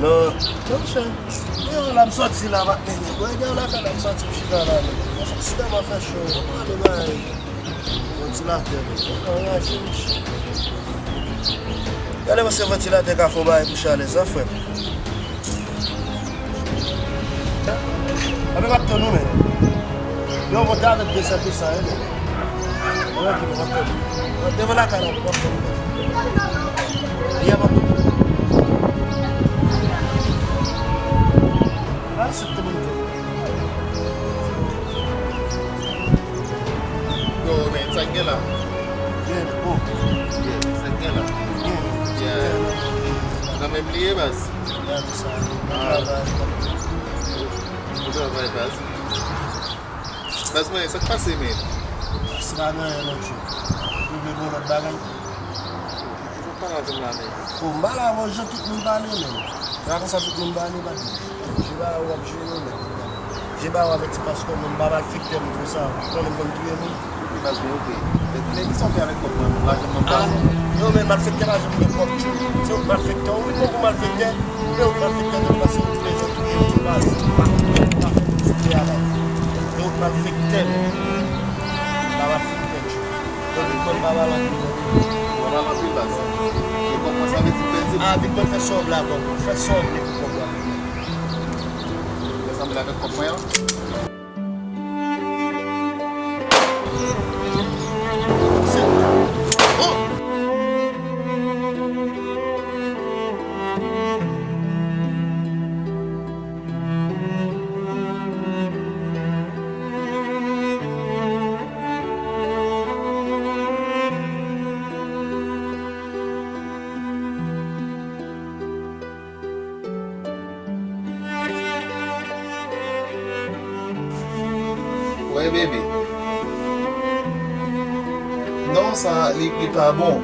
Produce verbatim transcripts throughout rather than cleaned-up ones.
Non, non, chè. Deyò la, m sòti la, m ap mennen. Bon, deyò lakay la, m sòti, m chita la, men. Fòk si dèyè m ap fè cho, m prale bay ventilatè, men. Anraje, mesye. Gade, mwen se ventilatè ka fè yon bagay pou chalè sa, frè m. Anben, m ap tann ou, men. Yo, monte avèk de sèl de san, wi, men. Mwen, anpil, m ap tann ou. Devan lakay la, m ap tann ou, men. Yè, m ap tann ou. Ah, se te moun. Yo, men, sa k gen la? Gen, bon. Yeah, sa k gen la? Gen. Yeah. Nan men pliye, baz. Gade sa. Ah. Travay. Bon travay, baz. Baz mwen, sa k pase, men? Se pa gen anyen, non, tchou. Ou vle gen lòt bagay? Ou pale avè m la, men. Bon, m pale avè w jan tout moun pale, men. Se pa konsa tout moun pale, patnè. Je ba ou ap jwe, non, men. Je ba ou avèti paske mwen m pa malfektè, m di w sa. Ou konnen m konn touye moun. Ok, baz mwen, ok. Men, men kisa w fè avèk kòb mwen? Lajan mwen pa. Ah, yo, men malfektè pa janm gen kòb, tchou. Se ou k malfektè, ou vin pran pou malfektè. Men ou k malfektè, tout pase ou touye zòt, touye moun, baz. Ou pa fè moun sou tè a, baz. Men ou k malfektè, men. Pa malfektè, tchou. Yo, vin pran m pa mal anpil, non. Mwen pa mal anpil, baz. E kòb mwen sa vle di pèdi. Ah, vin pran fè sa w vle avè w. Fè sa w vle pou kòb la. Fè sa m vle avèk kòb mwen an. Wè, baby. Non, sa, li, li pa bon.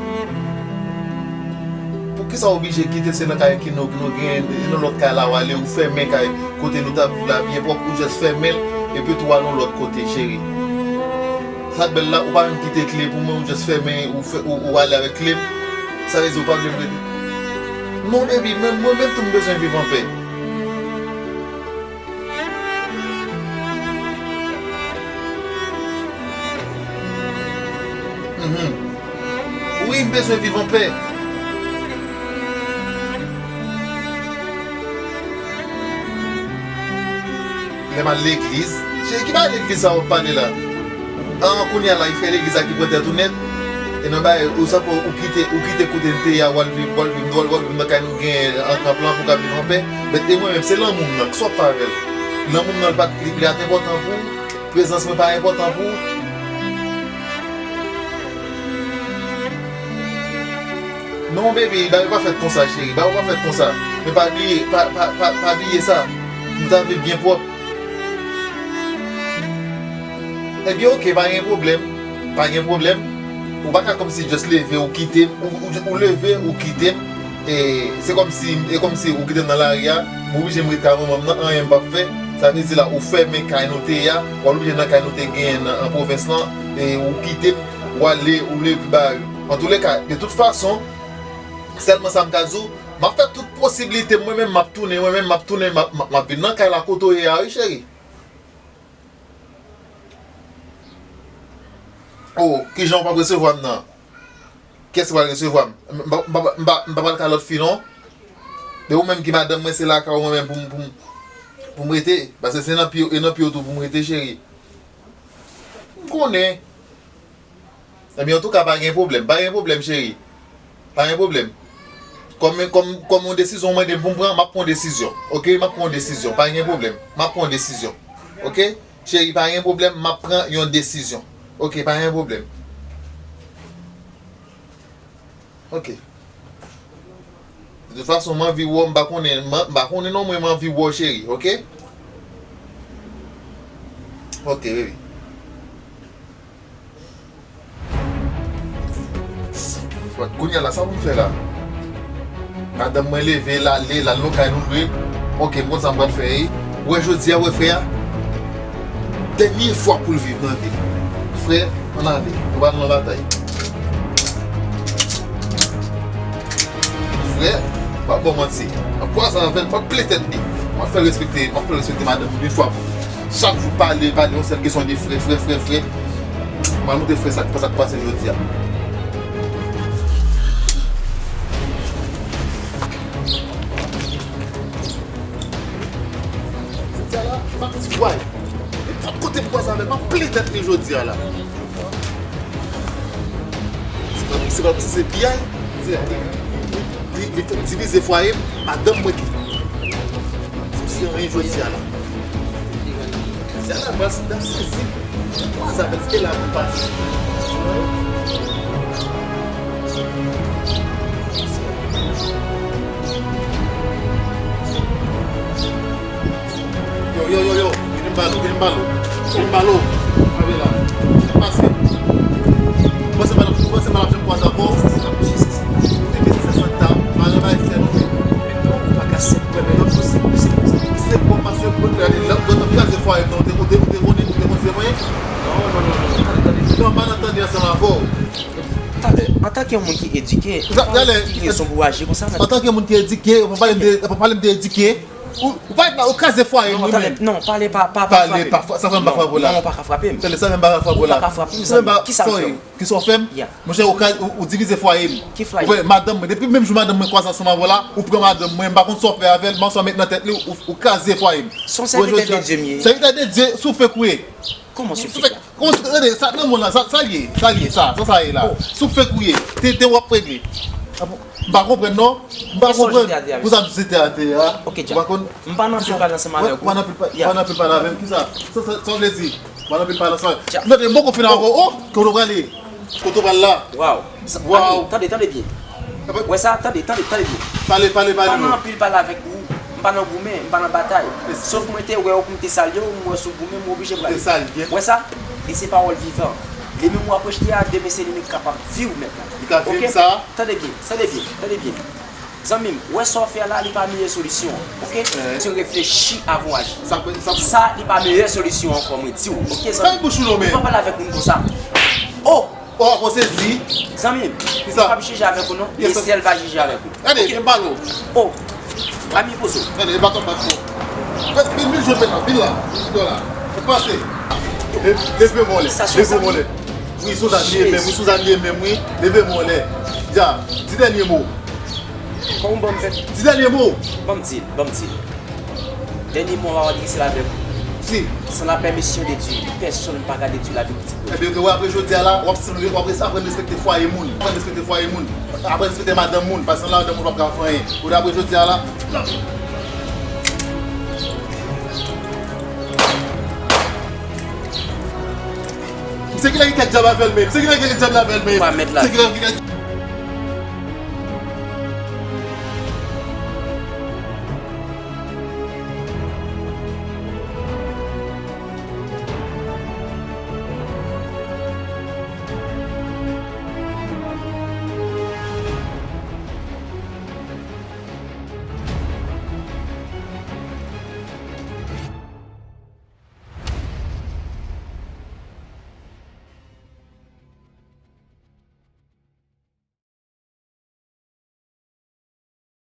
Poukisa w oblije kite se nan kay ki nou, nou gen, e nan lòt kay la w ale, ou fèmen kay kote nou t ap viv la byen pwòp, ou jis fèmen l, epi tou w al yon lòt kote, cheri? Sa k bèl la, ou pa menm kite kle pou mwen, ou jis fèmen, ou fè, ou, ou ale avèk kle m. Sa vle di ou pa vle m rete. Non, baby, men mwen menm tou m bezwen viv anpè. Mhm. Wi, m bezwen viv anpè. Lè m al legliz. Cheri, ki bagay legliz sa w ap pale la? An, kounye a la, li fè legliz la ki pran tèt ou nèt. E nan bagay, ou sa fè ou kite, ou kite kote n te ye a, w al viv, w al viv, w al, w al viv nan kay nou genyen an tanp lan pou w ka viv anpè. Bèt, e mwen menm, se lanmou m nan, kisa w ap fè avè l? Lanmou m nan, li pa t, li, li pa t enpòtan pou ou? Prezans mwen pa enpòtan pou ou? Non, baby, bagay pa fèt konsa, cheri. Bagay pa fèt konsa. Men pa bliye, pa, pa, pa, pa bliye sa. Nou t ap viv byen pwòp. Ebyen, oke, pa gen pwoblèm. Pa gen pwoblèm. Ou pa ka kòmsi just leve, ou kite m, ou, ou, ou leve, ou kite m. E se kòmsi, e kòmsi ou kite m nan lari a, m oblije m ret kay manman m nan, anyen m p ap fè. Sa vle di la, ou fèmen kay nou te ye a, w al oblije nan kay nou te genyen nan, an pwovens lan, e ou kite m, w ale, ou leve, ba yo. Antouleka, de tout fason, sèlman sa m ka di w, m ap fè tout posiblite m, mwen menm m ap tounen, mwen menm m ap tounen, m ap, m ap, m ap vin nan kay la kote w ye a, wi, cheri. Oh, kijan w p ap resevwa m nan? Kiyès ki pral resevwa m? M pa, m pa, m pa, m pa pral kay lòt fi, non. Men ou menm ki madanm mwen, se lakay ou mwen menm pou m, pou m, pou m rete. Paske se nan pye, e nan pye w tou pou m rete, cheri. M konnen. Ebyen, antouka, pa gen pwoblèm. Pa gen pwoblèm, cheri. Pa gen pwoblèm. Kòm, kòm, kòm yon desizyon w mande m pou m pran, m ap pran yon desizyon. Oke? M ap pran yon desizyon. Pa gen pwoblèm. M ap pran yon desizyon. Oke? Cheri, pa gen pwoblèm. M ap pran yon desizyon. Oke, pa gen pwoblèm. Oke. De tout fason, m anvi wè w, m pa konnen, m, m pa konnen non, mwen, m anvi wè w, cheri, oke? Oke, baby. Kounye a la, sa pou m fè la? Madanm mwen leve, l ale, l al nan kay nou dwe. Oke, m konn sa m pral fè, wi. Ou wè jodi a, ou wè frè a? Dènye fwa pou l viv nan vi l. Frè, ann ale. Nou pral nan batay. Frè, m p ap ba w manti. M ap kwaze avè l, m ap plen tèt li. M ap fè l respekte, m ap fè l respekte madanm li yon fwa pou tout. Chak jou pale, pale yon sèl kesyon de frè, frè, frè, frè. M al montre frè sa, sa k pase jodi a. Jodi a la, m ap di, vway. Nenpòt kote m kwaze avè l, m ap plen tèt li jodi a la. Se pa, se pa, se piyay. Se, li, li, li fè m divize fwaye m, madanm mwen ki. Se anyen jodi a la. Jodi a la, m pral, m ap sezi. Tout kwaze avè l, se la pou l pase. Yo, yo, yo, yo, vini m pale w, vini m pale w. Vini m pale w. Kanpe la. Sa k pase? Ou panse m ap, ou panse m ap janm kwaze avè w? Ou te vin se sa k ta, m pa nan bagay sèl non. Men non, ou pa ka sèl, men lòt kote se konsa. Se bon paske bon, gade, lòt, lòt ap kraze fwaye m nan, ou te, ou te, ou te konnen, ou te konnen se mwen? Non, non, non, non, non, tande, tande. Non, m pa nan tande ansanm avè w. Tande, antanke yon moun ki edike, ou pa gen rezon pou w aji konsa, men. Antanke moun ki edike, ou pa pale m de, ou pa pale m de edike. Ou, ou pa, ou kraze fwaye m, wi, men. Non, pale pa, pa, pa frape m. Sa fè m pa frape w la. Non, non, ou pa ka frape m. Tande, sa fè m pa frape w la. Ou pa ka frape m, zanmi. Kisa m fè w? Kisa w fè m? Monchè, ou ka, ou, ou divize fwaye m. Ki fwaye? Ou wè, madanm mwen, depi menm jou madanm mwen kwaze ansanm avè w la, ou pran madanm mwen, m pa konn sa w fè avè l, m pa konn sa w met nan tèt li, ou, ou kraze fwaye m. Se yon sèvitè de Dye m ye. Sèvitè de Dye, sou fèk ou ye. Kòman sou fèk la? Kòman, tande, sa nan mond la, sa, sa l ye, sa l ye, sa, sa, sa ye la. Sou fèk ou ye, te, te w ap regle. M pa konprann non. M pa konprann. Pou sa m jete atè a. Ok, Dja. M pa nan anpil pale ansanm avèk ou. M pa nan anpil pa-, m pa nan anpil pale avè m. Kisa? Sa, sa, sa w vle di? M pa nan anpil pale ansanm avèk ou. Dja. Mèt, m poko fin avè w. Oh, kote w prale? Kote w pral la? Waw. Waw. Tande, tande byen. Wè sa, tande, tande, tande byen. Pale, pale, pale non. M pa nan anpil pale avèk ou. M pa nan goumen, m pa nan batay. Sof mwen te wè w pou m te salye w, m wè w sou goumen, m oblije prale. Ou te salye. Wè sa? Li se pawòl vivan. Li menm w ap rejte a, demen se li menm ki kapab vire w mèt la. Li ka vire sa? Tande byen, tande byen, tande byen. Zanmi m, wè sa w fè a la, li pa meyè solisyon an, ok? Se reflechi avan w aji. Sa, sa, sa li pa meyè solisyon an ankò, mwen di w, ok, zanmi m? Fèmen bouch ou non, men. Ou pa pale avèk moun konsa. Oh! Oh, bon, sezi. Zanmi m, mwen p ap jije avèk ou non, men syèl va jije avèk ou. Gade, m pale w. Oh, ami pozo. Gade, e baton bat fò. Vin, vin jwenn mwen la, vin la, vin la. Ou pase. Leve men w anlè, leve men w anlè. Wi, sou zam li ye menm, wi, sou zam li ye menm, wi. Leve men w anlè. Dja, di dènye mo. Kòman w ban m fè? Di dènye mo. Ban m di l, ban m di l. Dènye mo a w ap adrese l avèk ou. Si. San la pèmisyon de Dye, pèsonn pa ka detwi lavi pitit mwen. Ebyen, ke w apre jodi a la, w ap sanble, w ap res-, aprann respekte fwaye moun. Aprann respekte fwaye moun. Aprann respekte madanm moun, paske san madanm moun w p ap ka fè anyen. Ou apre jodi a la. Misye ki la ki kèk djab avè l menm. Misye ki la ki kèk djab la avè l menm. Ou pa mèt la. Misye ki la ki kèk